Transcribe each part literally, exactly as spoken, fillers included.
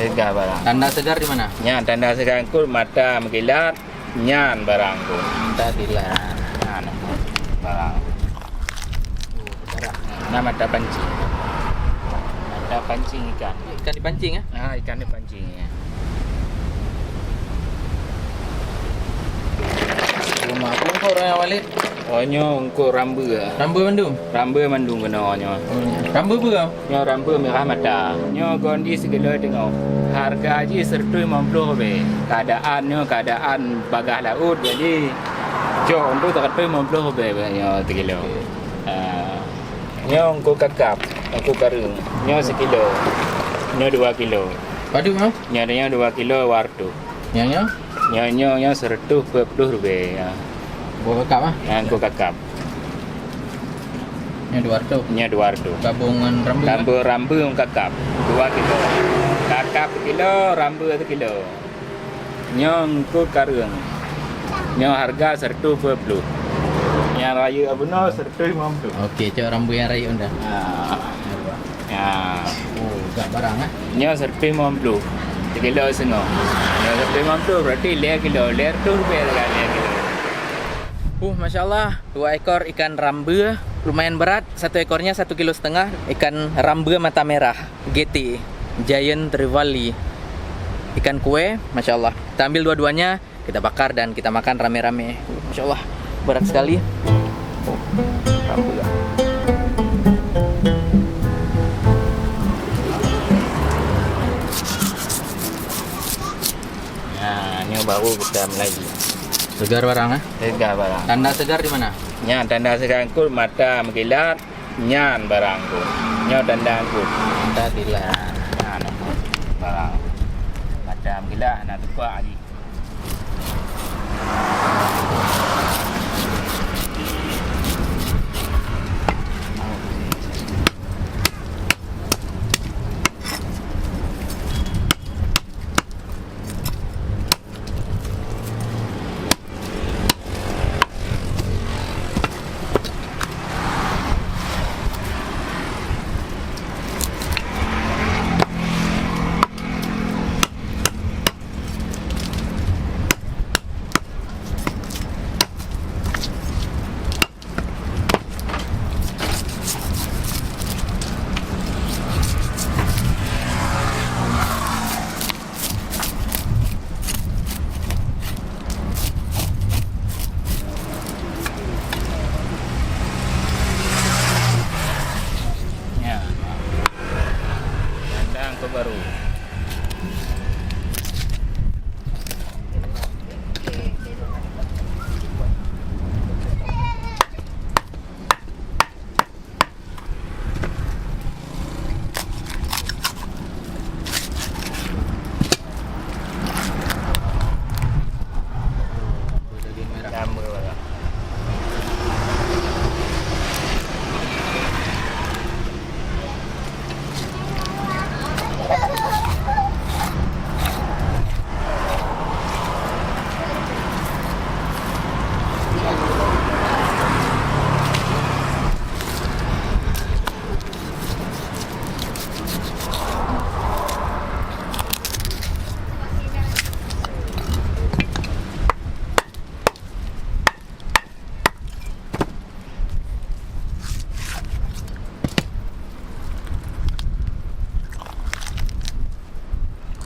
Segar barang. Tanda segar di mana? Nyan tanda segar eungkôt mata meukilat, nyan barang tu. Mata kilat. Nyan barang. Oh, segar. Nah, mata pancing. Mata pancing ikan. Ikan dipancing, eh? Ah, ikan dipancing, ya. Rumah aku kok orang awalid. Oh, nyoe eungkôt rambeue. Rambeue mandum? Rambeue mandum keunoe nyoe. Oh, ya. Rambeue peue? Nyoe rambeue mirah mata. Nyoe gondi sikilo teungoh. Hareuga jih sireutoh limong ploh ribèe. Keuadaan nyoe keuadaan bagaih laôt, jadi cok untuk sireutoh limong ploh ribèe nyoe sikilo. Oke. Ah. Nyoe eungkôt kakap, eungkôt kareueng. Nyoe sikilo. Nyoe dua kilo. Padum, ah? Nyoe, nyoe dua kilo dua reutôh. Nyoe, nyoe? Nyoe, nyoe, nyoe sireutoh peuet ploh ribèe, ya. Boh kakap, ah? Nyan eungkôt kakap. Nyoe dua reutôh. Nyoe dua reutôh. Gabong ngon rambeue, ah? Gabong rambeue ngon kakap. Dua kilo. Kakap sikilo, rambeue sikilo. Nyoe eungkôt kareueng. Nyoe hareuga sireutoh peuet ploh. Nyang rayeuk bunoe sireutoh limong ploh. Oke, cok rambeue nyang rayeuk dah. Ah. Ya. Oh, gak barang, eh? Nyoe sireutoh limong ploh. Sikilo singoh. Nyoe sireutoh limong ploh, berarti lhèe kilo. Lhèe reutôh ribèe lhèe kilo. Uh, masya Allah, dua ekor ikan rambeue, lumayan berat, satu ekornya satu kilo setengah, ikan rambeue mata merah, G T, Giant Trevally, ikan kue, masya Allah. Kita ambil dua-duanya, kita bakar dan kita makan rame-rame. Masya Allah, berat sekali. Oh, rambeue. Nah, nyoe baru kita mulai. Segar barang, eh? Segar barang. Tanda segar di mana? Nyan tanda segar eungkôt mata meukilat, nyan barang tu. Nyoe tanda eungkôt. Tanda kilat. Nyan barang. Mata meukilat, na tupak jih. Ya. Tanda eungkôt baru.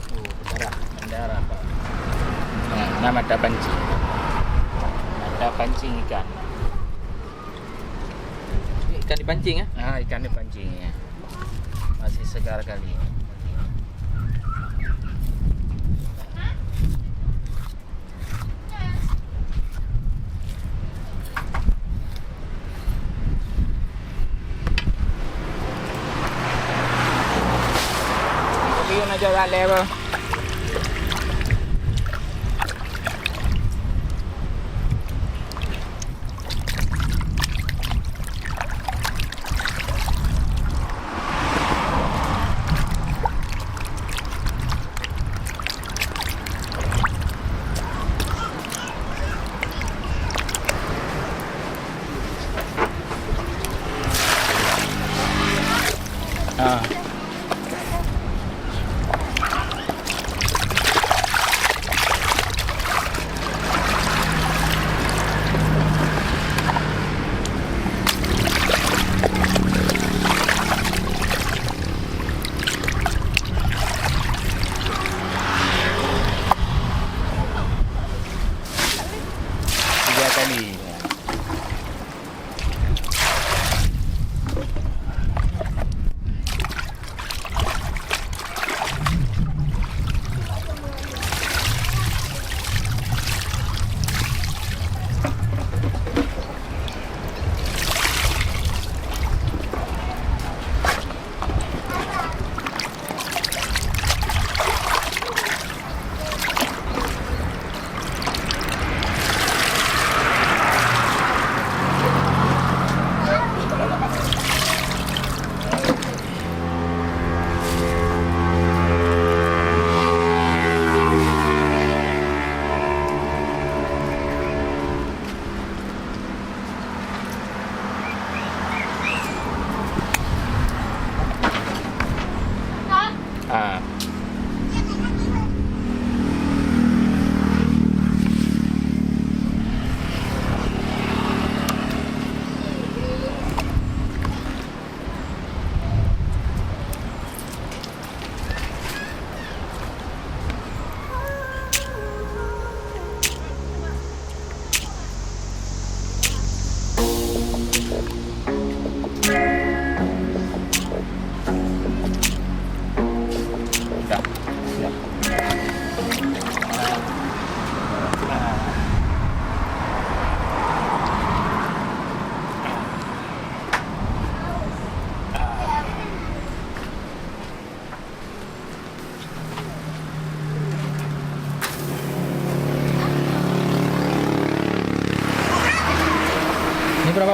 Oh, berdarah, mendarah, Pak. Nah, nah, mata pancing. Mata pancing ikan. Ikan dipancing, ya? Ah, ikan dipancing, ya. Masih segar kali. Tapi nak jual balik apa? Ah.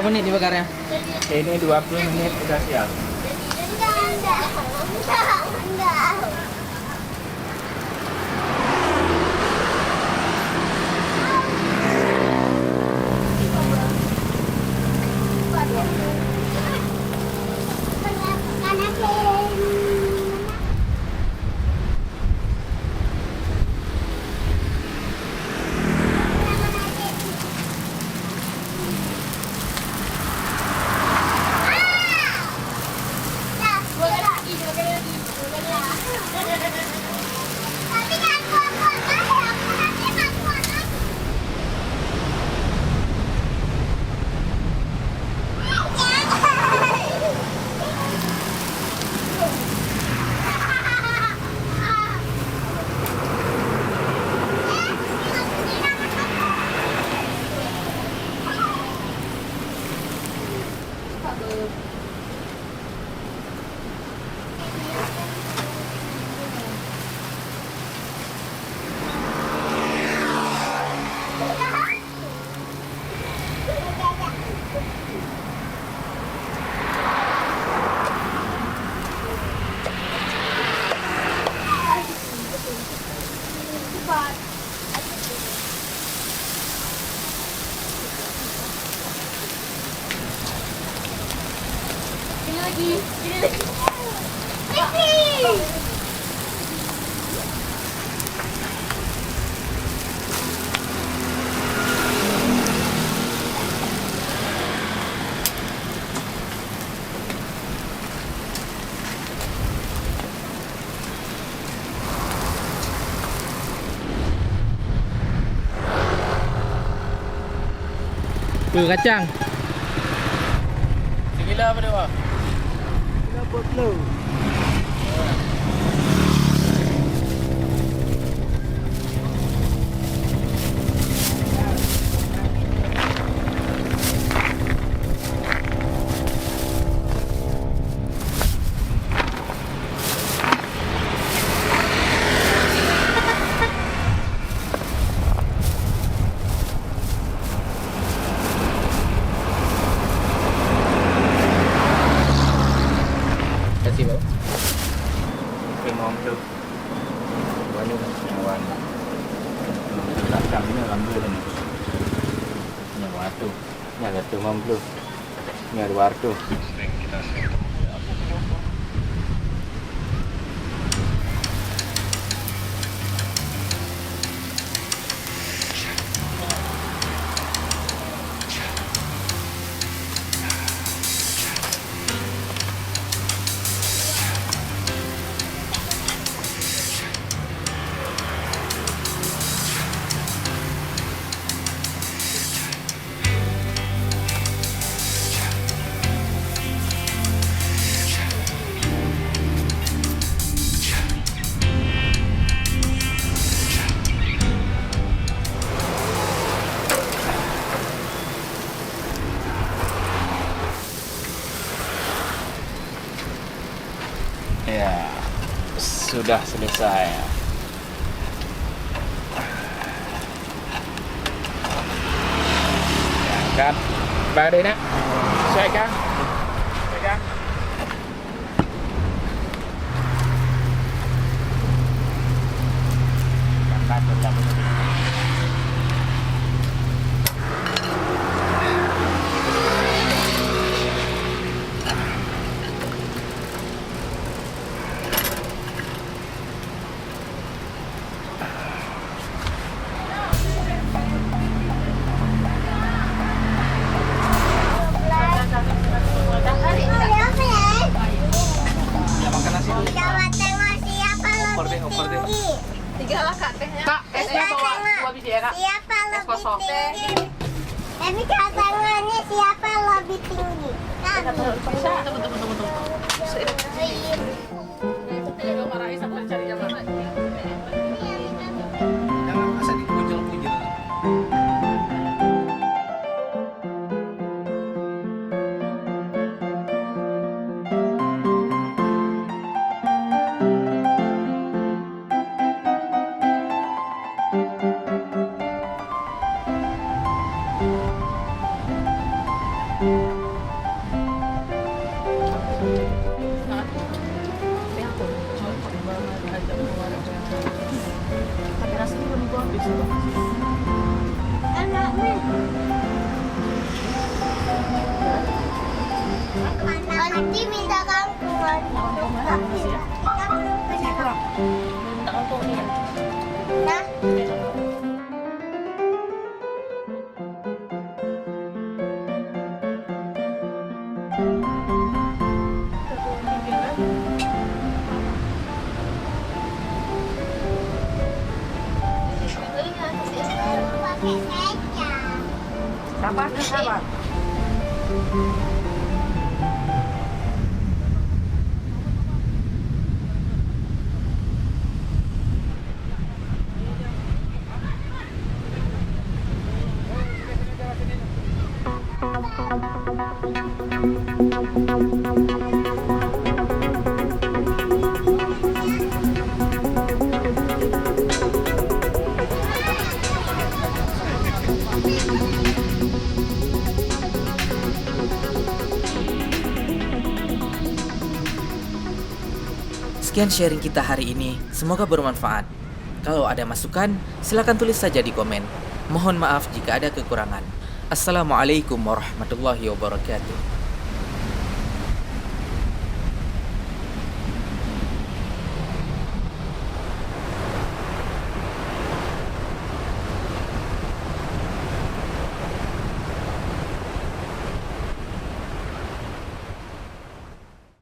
Menit dibakarnya. Ini dua puluh menit sudah siap. Tuh kacang. Segila apa dua? Segila empat puluh. Kasih, Bang. Oke, mau tu. Wani, yang wani. Belakang ni, alhamdulillah ni. Yang watu. Nyan seratus lima puluh. Nyan dua ratus. Ya, sudah selesai. Angkat. Bang, ada nak? Siap, Kang? Siap, Kang? Coba tengok siapa lebih tinggi. Tiga lah, Kak, tehnya. Kak, esnya bawa dua biji ya, Kak? Siapa lebih tinggi? Ini tantangannya siapa lebih tinggi? Kami. Tunggu, tunggu, tunggu, tunggu. Jangan asal dipujol-pujol. Anak ni. Nanti minta kangkung. Kita belum pernah. Nah. Sabar, sabar. Sekian sharing kita hari ini, semoga bermanfaat. Kalau ada masukan, silakan tulis saja di komen. Mohon maaf jika ada kekurangan. Assalamualaikum warahmatullahi wabarakatuh.